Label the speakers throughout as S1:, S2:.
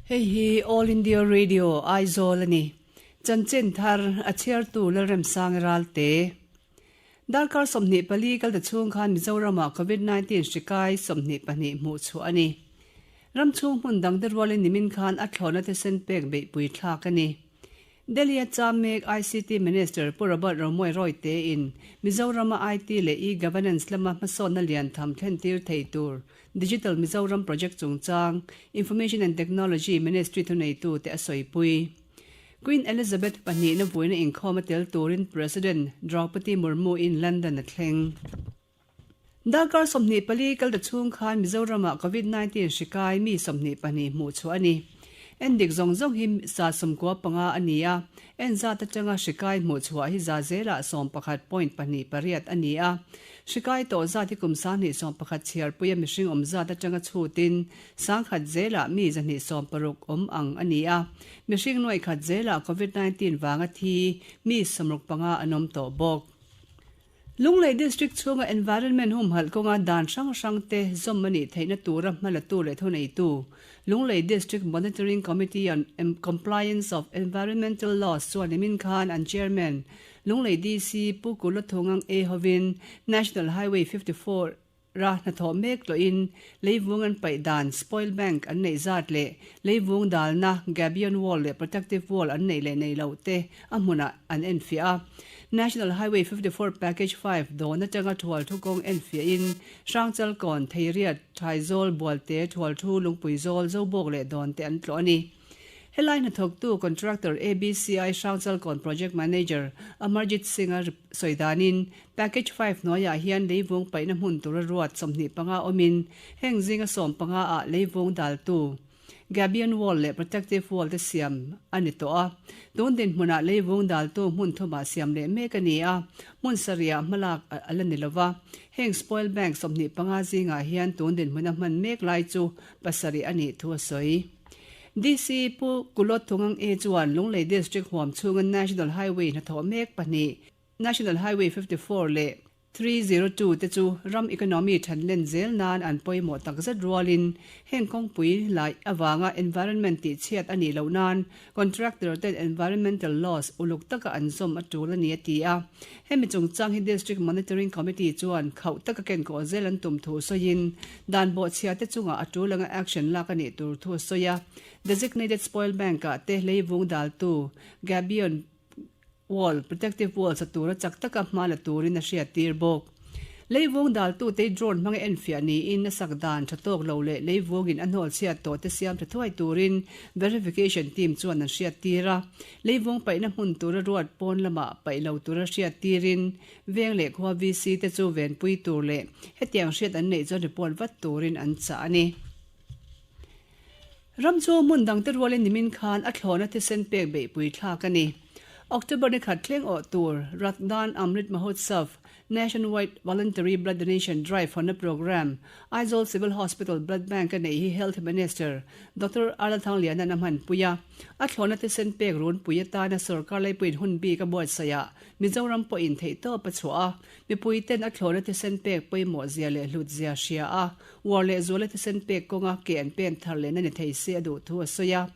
S1: Hei hi All India Radio, Aizawl a ni. Chanchin thar, a chhiartu Lalremsang Ralte. Darkar 24 kal ta chhung khan Mizoramah Covid 19 hri kai 22 hmuh chhuah a ni. Ram chhung hmun dangte rualin nimin khan a thlawhna thisen pek beihpui thlak a ni. Delhi-a cham mek ICT Minister Pu Robert Romawia Royte in Mizorama IT leh e-Governance lama hmasawnna lian tham thlentir thei tur Digital Mizoram Project chungchang Information and Technology Ministry thuneitute a sawipui. Queen Elizabeth pahnihna vuina inkhawm a tel turin President Draupadi Murmu in London a thleng. Darkar 24 kal ta chhung khan Mizoramah Covid 19 hri kai mi 22 hmuh chhuah a ni. Endik zawng zawng hi sa 95 a ni a, en zat atanga hri kai hmuh chhuah hi za zelah 11.28 a ni a. Hri kai tawh zat hi kum 21 chhiarpuia mihring awm zat atanga chhutin 10,000 zelah mi 260 awm ang a ni a. Mihring nuaih khat zelah Covid 19 vanga thi mi 65 an awm tawh bawk. Lunglei District chhunga environment humhalh kawnga dan hrang hrang te zawm a nih theihna tura hmalatu leh thuneitu Lunglei District Monitoring Committee on Compliance of Environmental Laws chuan nimin khan an Chairman Lunglei DC Pu Kulathungang A hovin National Highway 54 ra hnathawh mek tlawhin leivung an paih dan spoil bank an neih zat leh leivung dalna gabion wall leh protective wall an neih leh neih loh te a hmunah an enfiah a. National Highway 54 Package 5 dawn atanga thual thu kawng enfiahin Hrangchalkawn, Theiriat, Thaizawl, Bualte, Thualthu, Lungpuizawl, Zobawk leh Dawn te an tlawh a ni. Helai hnathawktu contractor ABCI Hrangchalkawn Project Manager Amarjit Singh-a sawi danin Package 5 hnuaiah hian leivung paihna hmun tura ruat 25 awmin heng zinga 15 ah leivung daltu Gabion Wall leh Protective Wall te siam a ni tawh a. Tun dinhmunah leivung daltu hmun thumah siam leh mek a ni a, hmun sarihah hmalak a la ni lova. Heng spoil bank 25 zingah hian tun dinhmuna hman mek lai chu pasarih a nih thu a sawi. DC Pu Kulot Thungang E chuan Lunglei District huam chhunga National Highway hnathawh mek pahnih, National Highway 54 leh 302 te chu ram economy thanlen zel nan an pawimawh takzet rualin heng kawngpui laih avanga environment tihchhiat a nih loh nan contractor ten environmental laws uluk taka an zawm a tul a ni a ti a. Hemi chungchang hi District Monitoring Committee chuan khauh taka kenkawh zel an tum thu sawiin dan bawhchhia te chungah a tul anga action lak a nih tur thu a sawi a. Designated Spoil Bank-ah te leivung daltu Gabion Wall, Protective Wall sa tura chak taka hma la turin a hriattir bawk. Leivung daltute drone hmanga enfiah niin a sak dan tha tawk lo leh leivungin a hnawl chhiat tawh te siam tha thuai turin verification team chuan an hriattir a. Leivung paihna hmun tura ruat pawn lamah paih lo tura hriattirin veng leh khua VC te chu venpui tur leh hetiang hriat an neih chuan report vat turin an chah a ni. Ram chu hmun dangte rualin nimin khan a thlawhna thisen pek beihpui thlak a ni. October ni khat thleng awh tur Ratdan Amrit Mahotsav, Nationwide Voluntary Blood Donation Drive hawnna programme Aizawl Civil Hospital Blood Bank a neih hi Health Minister Doctor Arla Thangliana'n a hmanpui a. A thlawhna thisen pek runpui atana sorkar leipuiin hun bik a buatsaihah Mizoram pawhin theihtawp a chhuah a, mipuiten a thlawhna thisen pek pawimawh zia leh hlut zia hria a, uar leh zuala thisen pek kawnga ke an pen thar lehna ni thei se a duh thu a sawi a.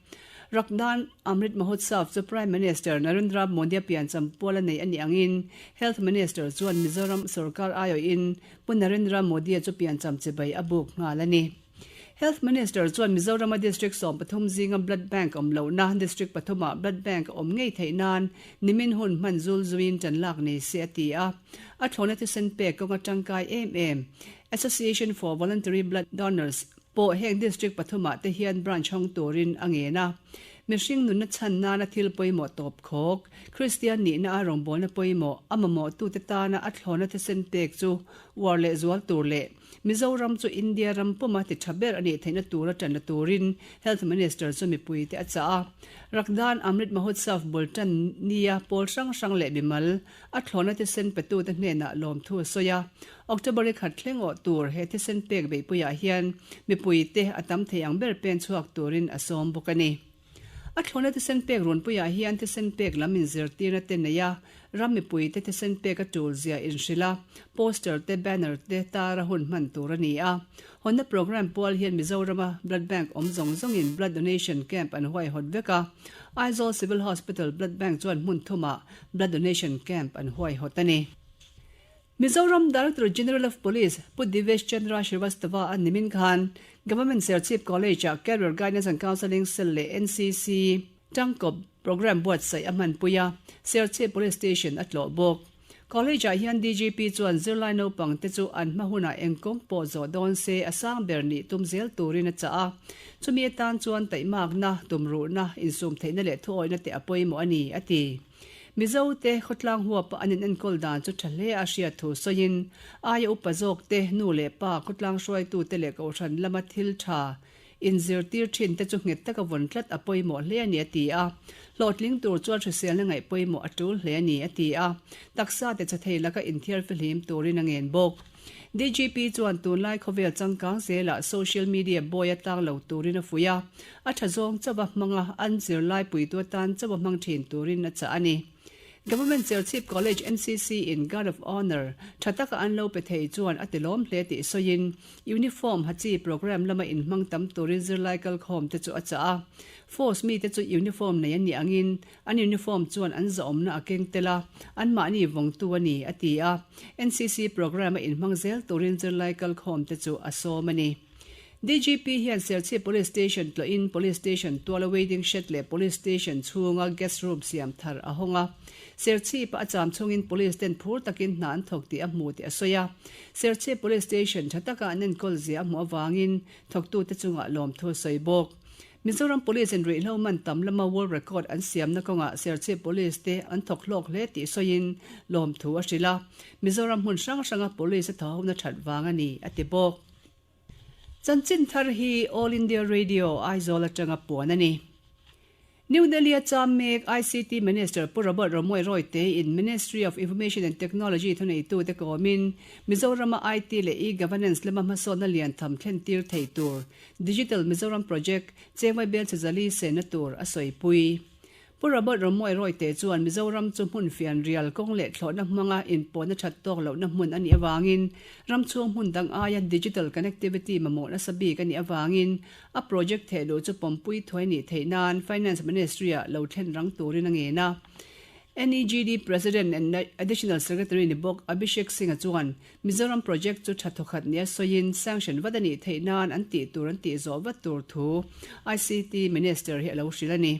S1: Rakdan Amrit Mahotsav chu Prime Minister Narendra Modi-a piancham pual a nei a nih angin Health Minister chuan Mizoram sorkar aiawhin Pu Narendra Modi-a chu piancham chibai a buk nghal a ni. Health Minister chuan Mizorama District 13 zinga Blood Bank awm lohna District pathumah Blood Bank a awm ngei theih nan nimin hun hman zul zuiin tan lak nei se a ti a. A thlawhna thisen pek kawnga tangkai em em Association for Voluntary Blood Donors pawh heng District pathumah te hian branch hawng turin a ngen a. Mihring nunna chhan nana thil pawimawh tawp khawk, Kristian nihna a rawngbawlna pawimawh, a mamawhtute tana a thlawhna thisen pek chu uar leh zual tur leh Mizoram chu India ram puma ti tha ber a nih theihna tura tan la turin Health Minister chu mipuite a chah a. Rakdan Amrit Mahotsav bul tan nia pawl hrang hrang leh mimal a thlawhna thisen petute hnenah lawmthu a sawi a. October i khat thleng awh tur he thisen pek beihpuiah hian mipuite a tam thei ang ber pen chhuak turin a sawm bawk a ni. A thlawhna thisen pek runpuiah hian thisen pek lam inzirtirna te nei a, ram mipuite thisen pek a tul zia inhrilh a, poster te, banner te tar a hun hman tur a ni a. Hawnna programme pual hian Mizorama Blood Bank awm zawng zawngin Blood Donation Camp an huaihawt vek a, Aizawl Civil Hospital Blood Bank chuan hmun thumah Blood Donation Camp an huaihawt a ni. Mizoram Director General of Police Pu Divesh Chandra Srivastava a nimin khan Government Serchhip College-ah Career Guidance and Counselling Cell leh NCC tangkawp programme buatsaih a hmanpui a, Serchhip Police Station a tlawh bawk. College-ah hian DGP chuan zirlai naupang te chu an hma hunah eng kawng pawh zawh dawn se a sang ber nih tum zel turin a chah a. Chumi atan chuan taihmakna, tumruhna, insumtheihna leh thuawihna te a pawimawh a ni, a ti. Mizo te khawtlang huapa an inenkawl dan chu tha hle a hriat thu sawiin, aia upa zawk te, nu leh pa, khawtlang hruaitu te leh kohhran lama thil tha inzirtir thin te chu nghet taka vawn tlat a pawimawh hle a ni a ti a. Hlawhtling tur chuan hriselna ngaih pawimawh a tul hle a ni a ti a. Taksa te cha thei laka inthiar fihlim turin a ngen bawk. DGP chuan tunlai khawvel changkang zelah social media bawi a tlang lo turin a fuih a, a tha zawng chauha hmanga an zirlai puitu atan chauha hmang thin turin a chah a ni. Government Serchhip College NCC in Guard of Honour tha taka an lo pe thei chuan a tilawm hle tih sawiin Uniform ha chi programme lama inhmang tam turin zirlai kalkhawm te chu a chah a. Force mite chu uniform nei an nih angin An uniform chuan an zahawmna a keng tel a, anmahni vawngtu a ni, a ti a. NCC programme a inhmang zel turin zirlai kalkhawmte chu a sawm a ni. DGP hian Serchhip Police Station tlawhin Police Station tuala waiting shed leh Police Station chhunga guest room siam thar a hawng a. Serchhip-a a cham chungin Police ten phur takin hna an thawk tih a hmu tih a sawi a. Serchhip Police Station tha taka an enkawl zia a hmuh avangin thawktute chungah lawmthu a sawi bawk. Mizoram Police in ruihhlo man tam lama world record an siamna kawngah Serchhip Police te an thawk hlawk hle tih sawiin lawmthu a hrilh a, Mizoram hmun hrang hranga Police a thawhona that vang a ni, a ti bawk. Chanchin thar hi All India Radio, Aizawl atanga puan a ni. New Delhi-a cham mek ICT Minister Pu Robert Romawia Royte in Ministry of Information and Technology thuneitute kawmin Mizorama IT leh e-Governance lama hmasawnna lian tham thlen tir thei tur Digital Mizoram Project, Chengvai Belchhe Zali sehna tur a sawipui. Pu Robert Romawia Royte chuan Mizoram chu hmun fian rial kawng leh thlawhna hmanga inpawhna that tawk lohna hmun a nih avangin ram chhung hmun dang aia digital connectivity mamawh nasa bik a nih avangin a project thehluh chu pawmpui thuai nih theih nan Finance Ministry-ah lo thlen rang turin a ngen a. NEGD President and Additional Secretary ni bawk Abhishek Singh-a chuan Mizoram project chu tha thawkhat nia sawiin sanction vat a nih theih nan an tih tur an tih zawh vat tur thu ICT Minister hi a lo hrilh a ni.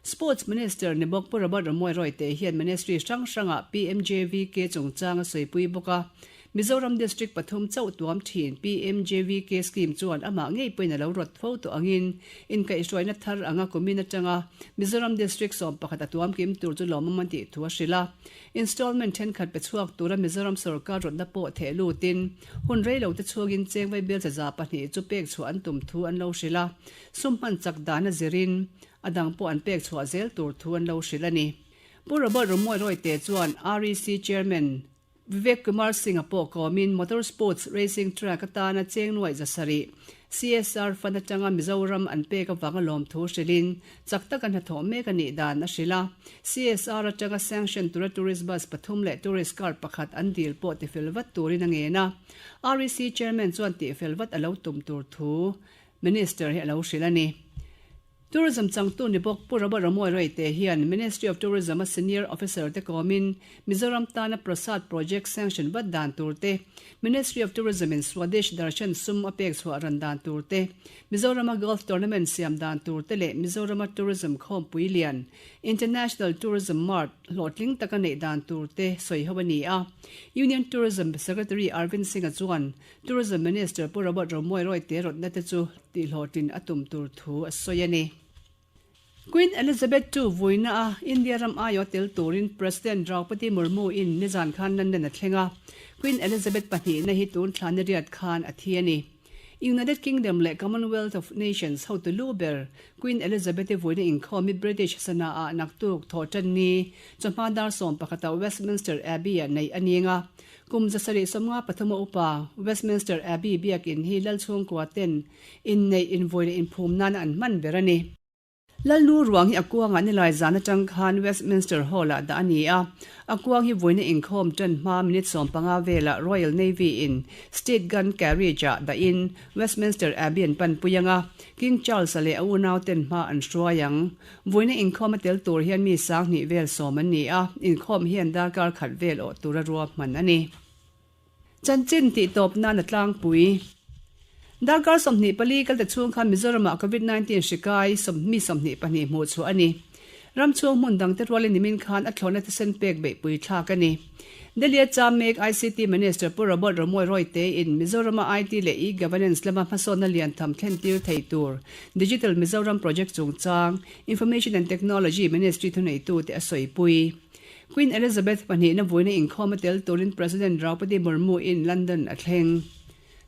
S1: Sports Minister ni bawk Pu Robert Romawia Royte hian Ministry hrang hrangah PMJVK chungchang a sawipui bawk a. Mizoram District pathum chauh tuam thin PMJVK scheme chuan amah ngei pawhin a lo rawt fo tawh angin inkaihhruaina thar anga kumin atanga Mizoram District 11 a tuam kim tur chu lawmawm an tih thu a hrilh a. Installment thenkhat pe chhuak tura Mizoram sorkar rawtna pawh theh lutin hun rei lo te chhungin Chengvai bial chaza pahnih chu pek chhuah an tum thu an lo hrilh a, sum hman chak dan a zirin a dang pawh an pek chhuah zel tur thu an lo hrilh a ni. Pu Robert Romawia Royte chuan REC Chairman Vivek Kumar Singh-a pawh kawmin Motor Sports Racing Track atana cheng nuaih zasarih CSR Fund atanga Mizoram an pek avanga lawmthu hrilhin chak taka hnathawh mek a nih dan a hrilh a. CSR atanga sanction tura tourist bus pathum leh tourist car pakhat an dil pawh tifel vat turin a ngen a. REC Chairman chuan tihfel vat a lo tum tur thu Minister hi a lo hrilh a ni. Tourism changtu ni bawk Pu Robert Romawia Royte hian Ministry of Tourism a Senior Officer te kawmin Mizoram tana Prasad Project sanction vat dan tur te, Ministry of Tourism in Swadesh Darshan sum a pek chhuah ran dan tur te, Mizorama Golf Tournament siam dan tur te leh Mizorama Tourism khawmpui lian International Tourism Mart hlawhtling taka neih dan tur te sawi ho a ni a. Union Tourism Secretary Arvind Singh-a chuan Tourism Minister Pu Robert Romawia Royte rawtna te chu tihhlawhtlin a tum tur thu a sawi a ni. Queen Elizabeth ii vuina a India ram aiawh tel turin President Draupadi Murmu in nizan khan London a thleng a, Queen Elizabeth pahnihna hi tun thla ni riat khan a thi a ni. United Kingdom leh Commonwealth of Nations hotu lu ber Queen Elizabeth-i vuina inkhawm hi British sana-ah naktuk thawh tan ni chawhma dar 11 ah Westminster Abbey-ah neih a ning a. Kum 753 a upa Westminster Abbey biakinn hi Lalchhungkua ten inneih invawi leh inphum nana an hman ber a ni. Lalnu ruang hi a kuangah nilai zan atang khan Westminster Hall-ah dah a ni a. A kuang hi vawiina inkhawm tan hma minute 15 velah Royal Navy-in State Gun Carriage-ah dahin Westminster Abbey an panpui ang a, King Charles-a leh a unauten hma an hruai ang. Vawiina inkhawm a tel tur hian mi 2000 vel sawm an ni a, inkhawm hian darkar khat vel awh tura ruahman a ni. Chanchin tih tawp nan a tlangpui. Darkar 24 kalte chhung khan Mizoramah Covid 19 hri kai mi 22 hmuh chhuah a ni. Ram chhung hmun dangte rualin nimin khan a thlawhna thisen pek beihpui thlak a ni. Delhi-a cham mek ICT Minister Pu Robert Romawia Royte in Mizorama IT leh e-Governance lama hmasawnna lian tham thlentir thei tur Digital Mizoram Project chungchang Information and Technology Ministry thuneitute a sawipui. Queen Elizabeth pahnihna vuina inkhawm a tel turin President Draupadi Murmu in London a thleng.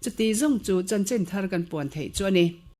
S1: Chuti zawng chu chanchin thar kan puan theih chu a ni.